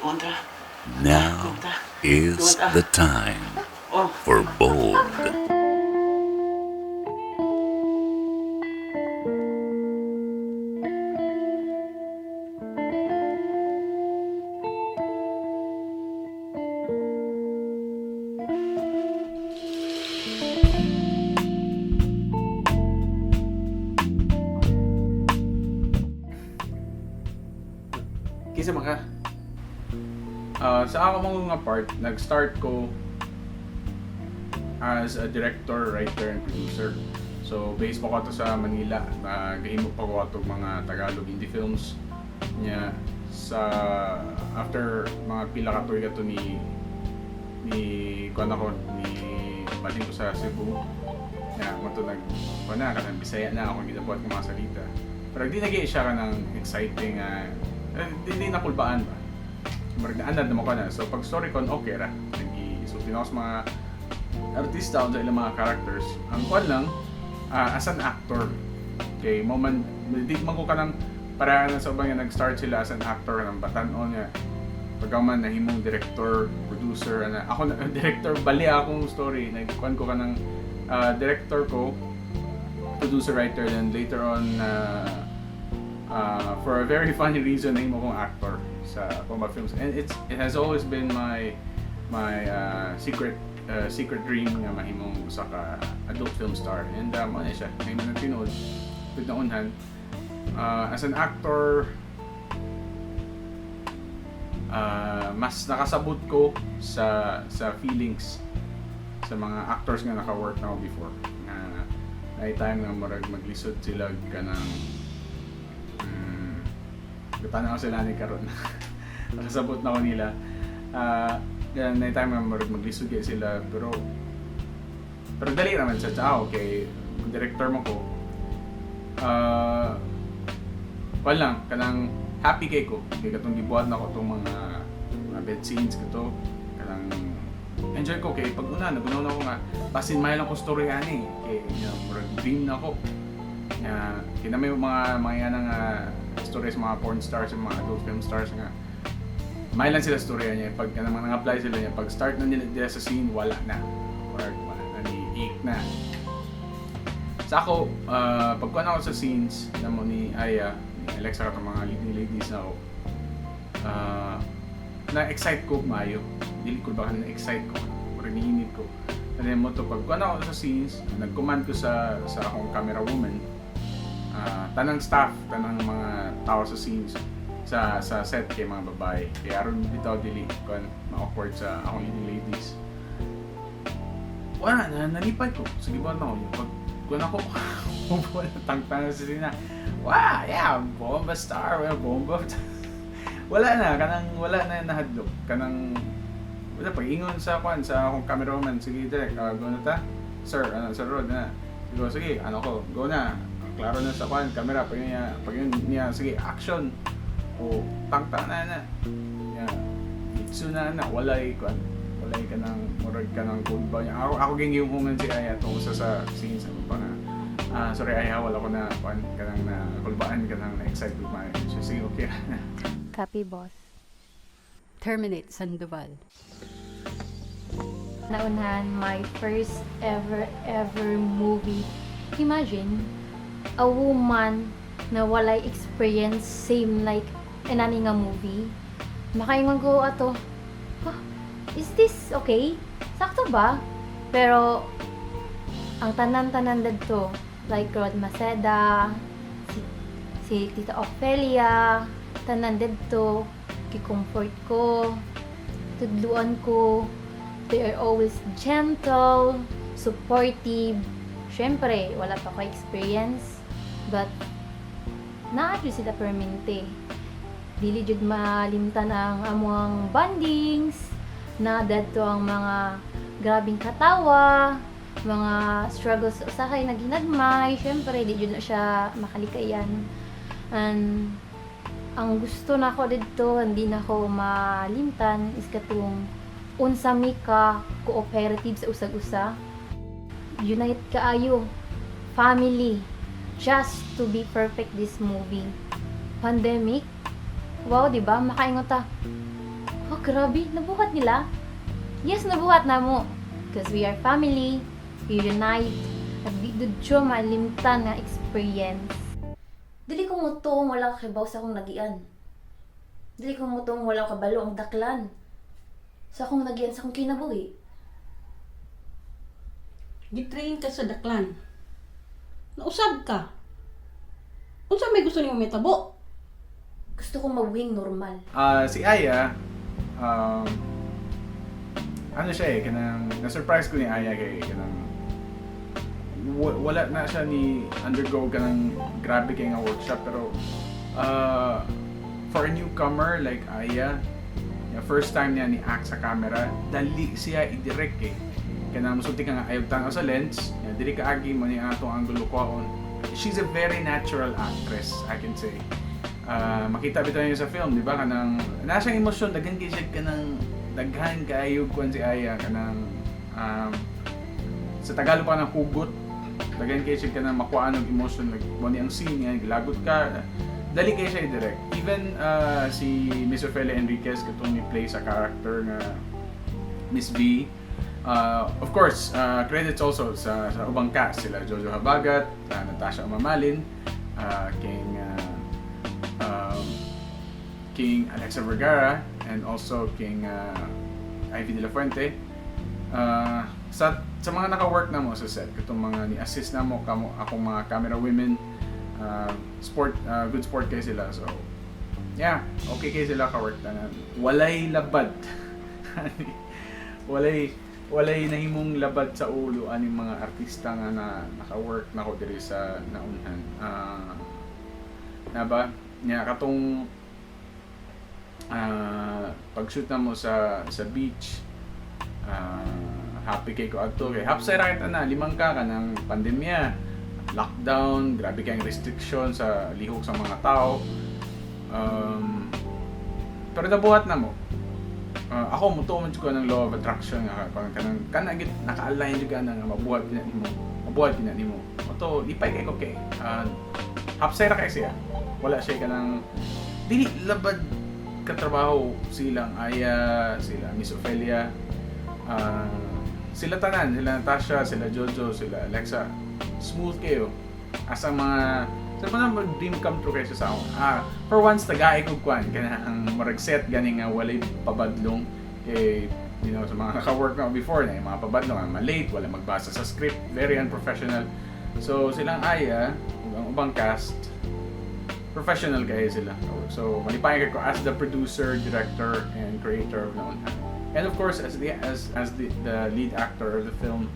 Unta. Now is the time Oh. for bold, Kinsa man ka? Sa ako mga nga part, nag-start ko as a director, writer, and producer. So, based pa ko ato sa Manila. Nagahimo pa ko ato mga Tagalog indie films niya sa after mga pila ka tuig ato ni ni kuan ako ni badin ko sa Cebu na mo to nag kuan na kanang Bisaya na ako ginabuhat ng mga salita, pero di nagi siya kanang exciting, di na kulbaan ba. Murag naanad naman ko na. So pag story con, okay ra. Nag-isulti na ako sa mga artista o sa ilang mga characters. Ang kuan lang, as an actor. Okay, mo man di man ko kanang para na sa ubang nga nag-start sila as an actor ng batan-on niya. Pagka man nahimong director, producer, ana ako na, director bali akong story. Nagkuan ko kanang director ko, producer, writer, then later on for a very funny reason, nahimo kong actor sa Bomba Films. And it has always been my my secret secret dream nga mahimong usa ka adult film star. And ano siya, nahimo ng tinuod with naunhan. As an actor, mas nakasabot ko sa feelings sa mga actors nga naka-work na ako before. Na na time nga murag maglisod sila kanang tanaw sila ni karon. Nakasabot na ko nila. Na time nga murag maglisod kay sila, pero pero dali naman sa tao kay director mo ko. Wala lang kanang happy kay ko kay katong gibuhat na ko tong mga bed scenes kato, kanang enjoy ko kay pag una nagunaw na ko nga basin may lang ko story ani kay murag dream na ko nga kina may mga yan nga stories, mga porn stars, mga adult film stars nga may lang sila storya niya pag kanang mga apply sila niya, pag start na nila dira sa scene, wala na or wala na ni ik na sa ako. Pagkuhan ako sa scenes na mo ni Aya, ni Alexa, katong mga leading ladies na ako, na-excite ko maayo. Dili ko ba na-excite ko, murag niinit ko. And then mo to pagkuhan ako sa scenes, nag-command ko sa akong camera woman, tanang staff, tanang mga tao sa scenes, sa set kay mga babae. Kaya aron bitaw dili kon ma-awkward sa akong leading ladies. Wala na, nalipad ko. Sige ba na ako? Pag kuan ako, upo na tangtang sa sina. Wow, yeah, bomba star, well, bomba. Wala na, kanang wala na nahadlok. Kanang wala pag ingon sa kuan sa akong cameraman, "Sige direk, go na ta. Sir, ano, sir Rod na." Sige, sige, ano ko, go na. Klaro na sa kuan, camera, pag yun niya, "Sige, action." O, tangta na na. Yeah. Itsu na na, walay kuan. Walay ka ng, murag ka ng cold ba niya. Ako ging yung si Aya tungkol sa scene sa pa nga. "Sorry Aya, wala ko na kuan kanang na kulbaan kanang na excited ma." Siya, "Sige, okay." Copy, boss. Terminate Sandoval. Naunhan, my first ever, ever movie. Imagine, a woman na walay experience, same like inani nga movie. Makaingon ko ato, "Huh, is this okay? Sakto ba?" Pero, ang tanan-tanan dadto, like Rod Maceda, si Tita Ophelia, tanan dadto, ki-comfort ko, tudluan ko, they are always gentle, supportive. Siyempre, wala pa ko experience, but naa jud sila permente. Dili jud malimtan ang among bondings, na dadto ang mga grabing katawa, mga struggles usahay na ginagmay, syempre di jud na siya makalikayan. And ang gusto nako didto, hindi na ko malimtan is katong unsa mi ka cooperative sa usag-usa. Unite kaayo, family, just to be perfect this movie. Pandemic, wow, di ba? Makaingon ta, Oh, grabe, nabuhat nila. Yes, nabuhat na mo. Because we are family, we unite, at di dudyo malimtan nga experience. Dili ko motuong wala ka kibaw sa akong nagian. Dili ko motuong wala ka kabalo ang daklan. Sa akong nagian sa akong kinabuhi. Gitrain ka sa daklan. Nausab ka. Unsa may gusto nimo mitabo? Gusto kong mabuhing normal. Ah, si Aya, ano siya eh, kanang, na-surprise ko ni Aya kay kanang, wala na siya ni undergo kanang grabe kay nga workshop, pero for a newcomer like Aya, yeah, first time niya ni act sa camera, dali siya i-direct eh. Kanang musulti ka nga ayaw tanaw sa lens, yeah, dili ka agi mo ni atong angulo kwaon. She's a very natural actress, I can say. Ah, makita bitaw niyo sa film, di ba? Kanang naa siyang emosyon, daghan kay siya kanang daghan kaayo kuan si Aya kanang sa Tagalog pa ng hugot. Daghan kay siya kanang makuhaan og emotion, like mo ni ang scene niya, gilagot ka. Dali kay siya i-direct. Even si Miss Ophelia Enriquez katong ni play sa character nga Miss V. Of course, credits also sa ubang cast sila Jojo Habagat, Natasha Omamalin, King King Alexa Vergara, and also King Ivy De La Fuente. Sa mga naka-work na mo sa set, katong mga ni-assist na mo kamo akong mga camera women, sport good sport kay sila. So yeah, okay kay sila ka-work tanan. Walay labad. Walay nahimong labad sa ulo aning mga artista nga na naka-work nako diri sa Naunhan. Na ba? Nya katong pag-shoot na mo sa beach, happy kay ko adto kay hapsay ra kita na limang ka kanang pandemya, lockdown, grabe kay ang restriction sa lihok sa mga tao. Pero nabuhat na mo. Ako mutuo man jud ko ng law of attraction nga parang kanang kana gid naka-align jud ka na nga mabuhat gid na nimo. Mabuhat gid na nimo. Moto lipay kay ko kay hapsay ra kay siya. Wala siya kanang dili labad katrabaho silang Aya, sila Miss Ophelia, sila tanan, sila Natasha, sila Jojo, sila Alexa. Smooth kayo. As ang mga sa mga dream come true kayo sa ako. For once tagaay ko kwan kana ang murag set gani nga walay pabadlong kay sa mga naka-work na before na yung mga pabadlong ang malate, wala magbasa sa script, very unprofessional. So silang Aya ug ang ubang cast, professional kayo sila. So malipayan ko as the producer, director, and creator of Naunhan. And of course as the as the lead actor of the film.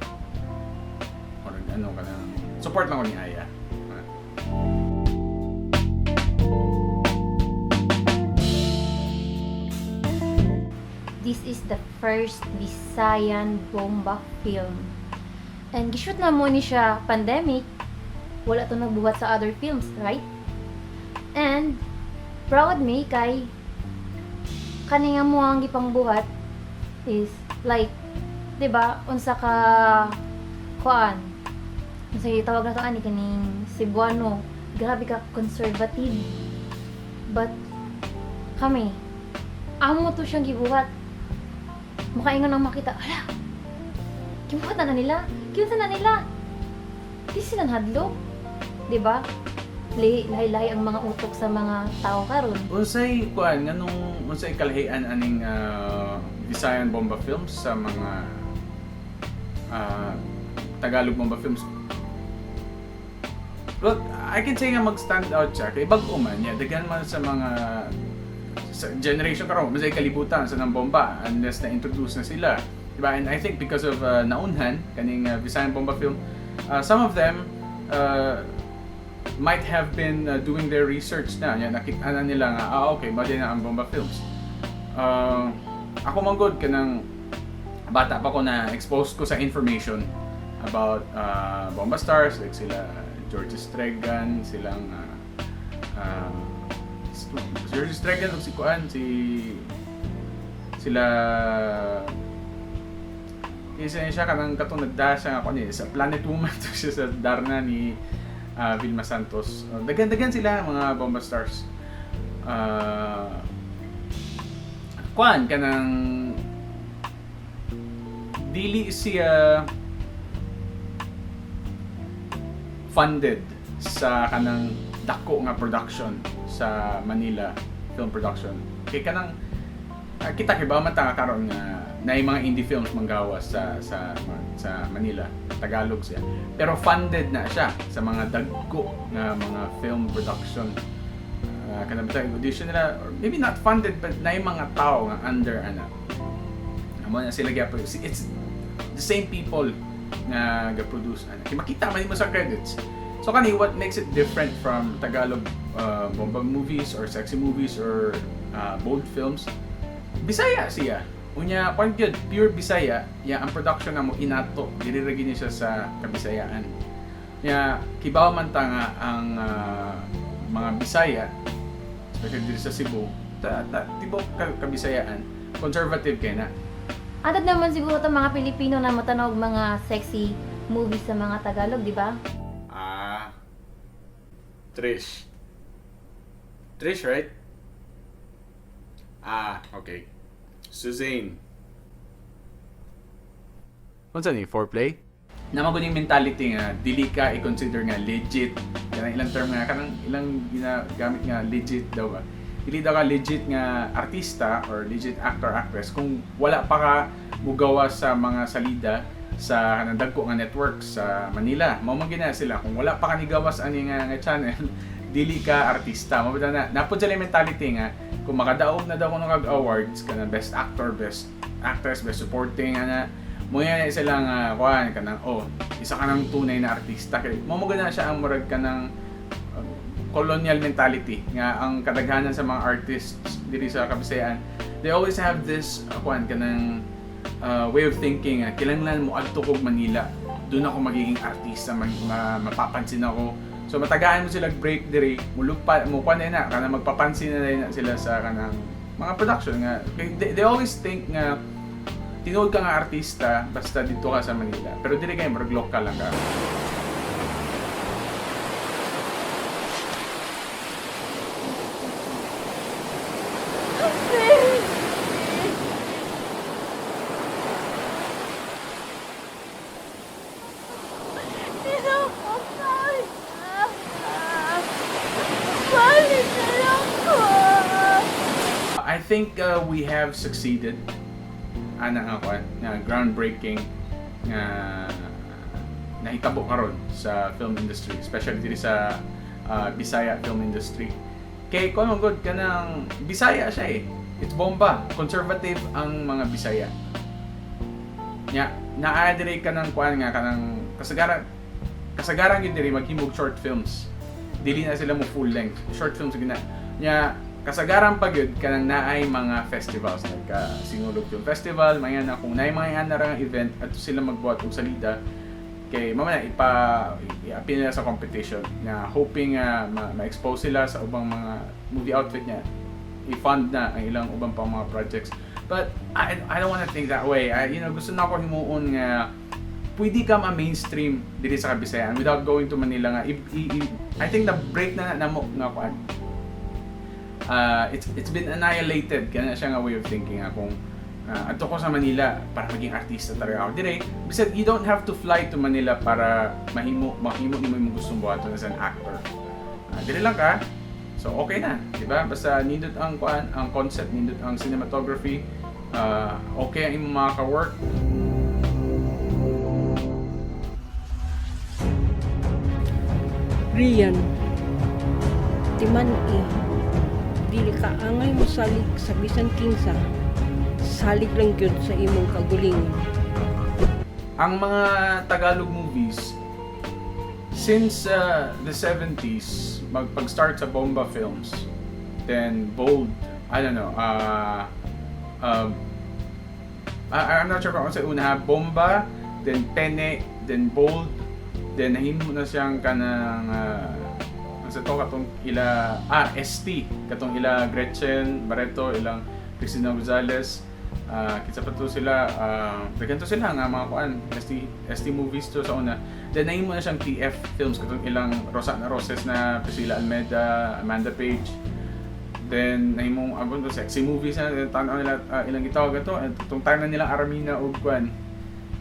Or ano kanang support lang ko ni Aya. This is the first Visayan bomba film. And gishoot na mo ni siya pandemic. Wala to nagbuhat sa other films, right? And proud me kay kani nga mo ang gipangbuhat is like, 'di ba, unsa ka kuan, unsa tawag na to ani, kaning Cebuano, grabe ka conservative, but kami amo to siyang gibuhat. Makaingon ang makita, ala, gibuhat na, na nila, kinsa na nila, di sila nahadlok, di ba? Lahi-lahi ang mga utok sa mga tao karon. Unsay kuan nganong unsay kalahian aning Visayan Bomba Films sa mga Tagalog Bomba Films? Well, I can say nga mag-stand out siya kay bag-o man niya, daghan man sa mga sa generation karon masay kalibutan sa nang bomba unless na introduce na sila. Diba? And I think because of Naunhan, kaning Visayan Bomba film, some of them might have been doing their research na. Yan, nakita na nila nga, okay, bali na ang Bomba Films. Ako man good, kanang bata pa ko na exposed ko sa information about Bomba Stars, like sila George Estregan, silang George Estregan ug si Kuan, si sila isa niya siya kanang katong nagda siya nga kuan eh, sa Planet Woman to siya sa Darna ni Vilma Santos. Daghan-daghan sila mga Bomba Stars. Kuan kanang dili siya funded sa kanang dako nga production sa Manila film production. Kay kanang kita kay ba man ta karon nga naay mga indie films manggawas sa Manila, Tagalog siya. Pero funded na siya sa mga dagko nga mga film production. Kanang bitang audition nila or maybe not funded, but naay mga tao nga under ana. Amo na sila gyapon. It's the same people na ga-produce ana. Kay makita man mo sa credits. So kani, what makes it different from Tagalog bomba movies or sexy movies or bold films? Bisaya siya. Unya kwan gyud, pure Bisaya. Ya ang production namo inato, dili ra gyud ni siya sa Kabisayaan. Ya kibaw man ta nga ang mga Bisaya, especially diri sa Cebu, ta tibok Kabisayaan, conservative kay na. Antad naman siguro itong mga Pilipino na matanaw og mga sexy movies sa mga Tagalog, di ba? Ah. Trish. Trish, right? Ah, okay. Suzanne. Unsa ni foreplay? Naa man yung mentality nga dili ka i-consider nga legit. Kanang ilang term nga, kanang ilang ginagamit nga legit daw ba. Dili daw ka legit nga artista or legit actor, actress kung wala pa ka mugawa sa mga salida sa kanang dagko nga network sa Manila. Mao man gina sila, kung wala pa ka nigawas ani nga channel, dili ka artista. Mao ba na napod sila yung mentality nga kung makadaog na daw kuno kag awards, kanang best actor, best actress, best supporting ana mo, yan sila nga kuan kanang, oh, isa ka ng tunay na artista, kay mo mo gana siya ang murag kanang colonial mentality nga ang kadaghanan sa mga artists diri sa Kabisayaan, they always have this kuan kanang way of thinking nga kinahanglan mo adto kog Manila, doon ako magiging artista, mapapansin ako. So matagaan mo sila break diri, mulupa mo kuan na kanang magpapansin na sila sa kanang mga production nga they always think nga tinuod ka nga artista basta dito ka sa Manila. Pero dili kay murag local lang ka. Balik na lang ko. I think we have succeeded ana nga kuan nga groundbreaking nga nahitabo karon sa film industry, especially diri sa Bisaya film industry, kay kuan man gud, kanang Bisaya siya eh, it's bomba, conservative ang mga Bisaya nya naa diri kanang kuan nga kanang kasagaran kasagaran gyud diri maghimog short films. Dili na sila mo full length short films gyud na nya. Kasagaran pa gyud kanang naay mga festivals like Sinulog Film Festival, mga na kung naay mga ana ra nga event adto sila magbuhat og salida kay mama na ipa i-appeal nila sa competition na hoping nga ma-expose sila sa ubang mga movie outfit niya, i-fund na ang ilang ubang pang mga projects. But I don't wanna think that way. I, you know gusto na ako himuon nga pwede ka ma-mainstream diri sa Kabisayan without going to Manila nga I think the break na na namo nga kuan, it's been annihilated kana siya nga way of thinking nga kung adto ko sa Manila para maging artista talaga ako dire. Bisag you don't have to fly to Manila para mahimo mahimo nimo imong gustong buhaton as an actor. Dire lang ka, so okay na, di ba? Basta nindot ang kuan, ang concept, nindot ang cinematography, okay ang imong mga ka-work. Rian, timan-i, dili ka angay mosalig sa bisan kinsa, salig lang gyud sa imong kaugalingon. Ang mga Tagalog movies since the 70s, pag-start sa Bomba Films, then Bold, I don't know, I'm not sure kung ano sa una ha, Bomba, then Pene, then Bold, then nahimo na siyang kanang ang sa to katong ila ST, katong ila Gretchen Barreto, ilang Cristina Gonzalez, kinsa pa to sila, daghan to sila nga mga kuan, ST, ST movies to sa una. Then nahimo na siyang TF Films, katong ilang Rosa na Roses na Priscilla Almeida, Amanda Page. Then nahimong agon to sexy movies na then tan-aw nila ilang gitawag ato and tong time na nila Aramina ug kwan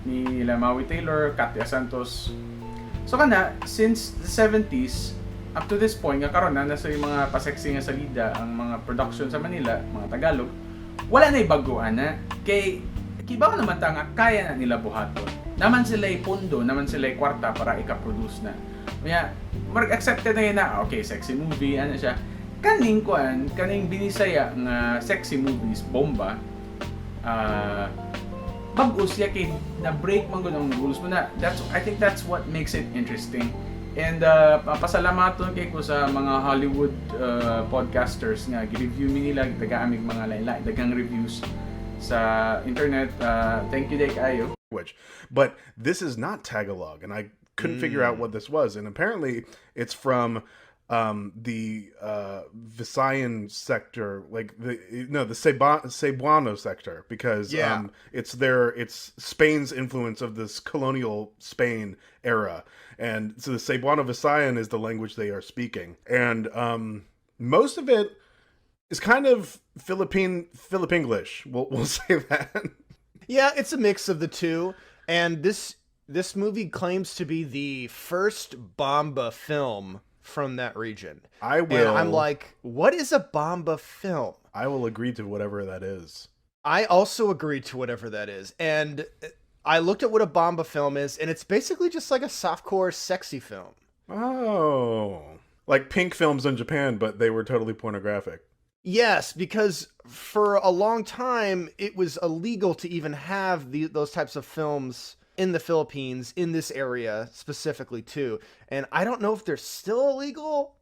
ni nila Maui Taylor, Katya Santos. So kana since the 70s up to this point nga karon na nasa yung mga pasexy nga salida ang mga production sa Manila, mga Tagalog, wala na bago ana kay kibaw naman ta nga kaya na nila buhaton. Naman sila pondo, naman sila kwarta para ika-produce na. Kaya, marag accepted na yun na, ah, okay, sexy movie, ano siya. Kaning kuan, kaning binisaya nga sexy movies, bomba, bag-o siya kay na break man gud ang rules mo na. That's I think that's what makes it interesting. And papasalamaton kay ko sa mga Hollywood podcasters nga gi-review mi nila, gitagaan mig mga lain-lain daghang reviews sa internet. Thank you diay kaayo. Language. But this is not Tagalog, and I couldn't figure out what this was. And apparently, it's from the Visayan sector, like the no, the Cebuano sector, because it's Spain's influence of this colonial Spain era, and so the Cebuano Visayan is the language they are speaking, and most of it is kind of Philippine Philippinglish. We'll say that. Yeah, it's a mix of the two. And this movie claims to be the first Bomba film from that region. I And will. I'm like, what is a Bomba film? I will agree to whatever that is. I also agree to whatever that is. And I looked at what a Bomba film is, and it's basically just like a softcore sexy film. Oh. Like pink films in Japan, but they were totally pornographic. Yes, because for a long time it was illegal to even have those types of films in the Philippines, in this area specifically too. And I don't know if they're still illegal.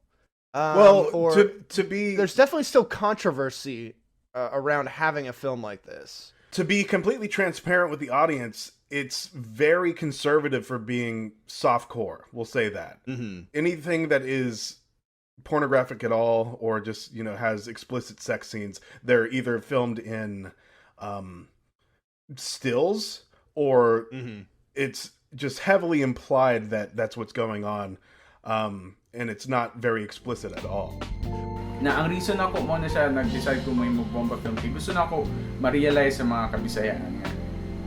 Well, or to be there's definitely still controversy around having a film like this. To be completely transparent with the audience, it's very conservative for being softcore. We'll say that. Anything that is pornographic at all or just, has explicit sex scenes, they're either filmed in stills or it's just heavily implied that that's what's going on. And it's not very explicit at all. Na ang reason ako mo na siya nag-decide ko may bomba film kay gusto na ako ma-realize sa mga kabisayaan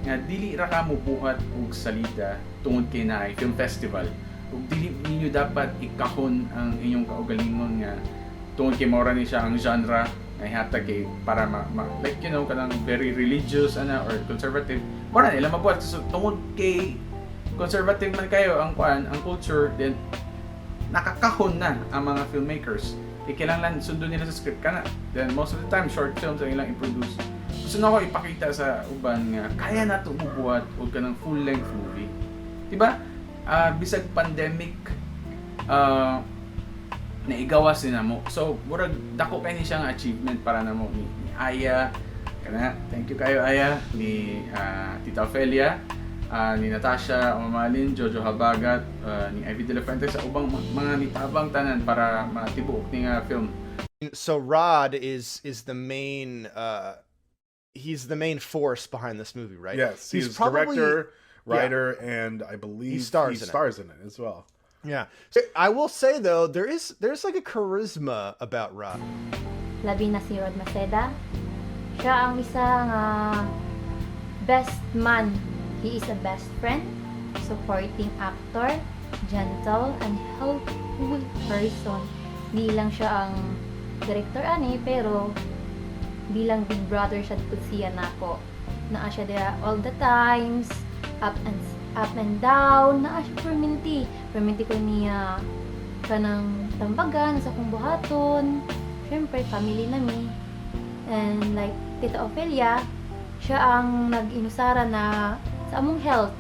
nga dili ra ka mobuhat og salida tungod kay naay film festival ug dili ninyo dapat ikahon ang inyong kaugalingon nga tungod kay mao ra ni siya ang genre nga ihatag kay para ma like kanang very religious ana or conservative, mao ra nila mabuhat. So tungod kay conservative man kayo ang kuan, ang culture, then nakakahon na ang mga filmmakers. E kailangan sundon nila sa script kana. Then most of the time, short films ang ilang i-produce. Gusto na ako ipakita sa uban nga kaya na to mubuhat og kanang full-length movie. Diba? Bisag pandemic, naigawas ni namo. So, murag dako kay ni siya nga achievement para namo ni Aya kana, thank you kayo Aya, ni Tita Ofelia, ni Natasha Omamalin, Jojo Habagat, ni Ivy De La Fuente, sa ubang mga nitabang tanan para matibuok ni nga film. So Rod is the main he's the main force behind this movie, right? Yes, he's director, writer, and I believe He stars he in it. stars in it as well. Yeah. So I will say though, there's like a charisma about Rod. Labi na si Rod Maceda. Siya ang isa nga best man. He is a best friend, supporting actor, gentle, and helpful person. Di lang siya ang director ani, pero bilang big brother siya pud siya nako. Naa siya dira all the times, up and down, naa siya perminti. Perminti ko niya kanang tambagan sa akong buhaton. Siyempre, family na mi. And like Tita Ophelia, siya ang nag-inusara na sa among health.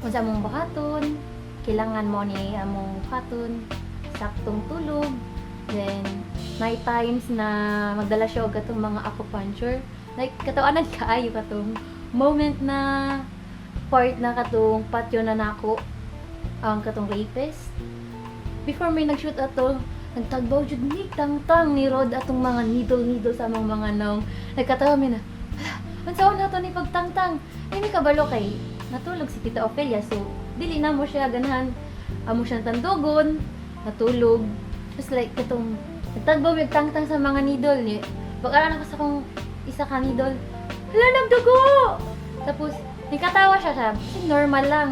Kung sa among buhaton, kailangan mo ni among buhaton, saktong tulog, then night times na magdala siya og katong mga acupuncture. Like katawanan kaayo katong moment na part na katong patyo na nako ang katong rapist. Before may nag-shoot ato, nagtagbaw jud ni tangtang ni Rod atong mga needle needle sa among mga nawong. Nagkatawa mi na, "Hala, unsaon na to ni pagtangtang?" Ay mi kabalo kay natulog si Tita Ophelia, so dili na mo siya ganahan. Amo siyang tandugon, natulog. Just like katong Nagtagbaw, nagtangtang sa mga needle ni. Pag-ara ko sa akong isa ka needle, hala, nagdugo! Tapos, nagkatawa siya siya. Kasi normal lang.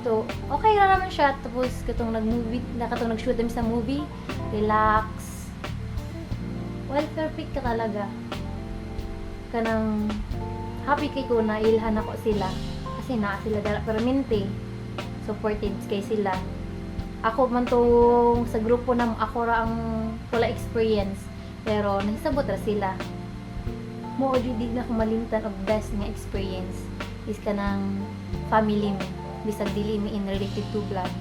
So, okay ra naman siya. Tapos, katong nag-movie, na katong nag-shoot kami sa movie, relax. Well, perfect ka talaga. Kanang happy kay ko na ilhan ako sila. Kasi naa sila dara permente. Supported kay sila. Ako man tong sa grupo na ako ra ang wala experience. Pero nahisabot ra sila. Mo jud di na ko malimtan og best nga experience is kanang family mi bisag dili mi in related to blood.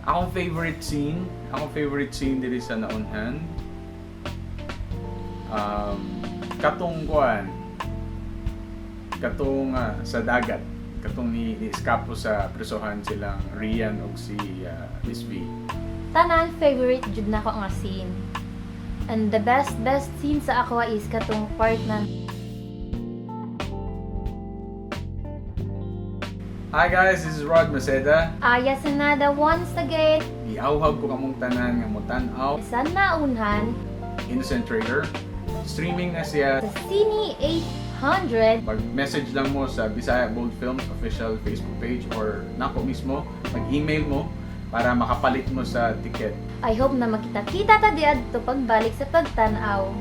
Akong favorite scene diri sa Naunhan. Katong kuan, katong sa dagat, katong ni eskapo sa presohan silang Rian og si Miss V. Tanan favorite jud nako nga scene. And the best best scene sa ako is katong part na Hi guys, this is Rod Maceda. Aya Sanada once again Giawhag ko kamong tanan nga motan-aw sa Naunhan Innocent Trader. Streaming na siya. sa Cine 800. Mag-message lang mo sa Bisaya Bold Films official Facebook page or nako mismo, mag-email mo para makapalit mo sa ticket. I hope na makita-kita ta diadto pagbalik sa pagtan-aw.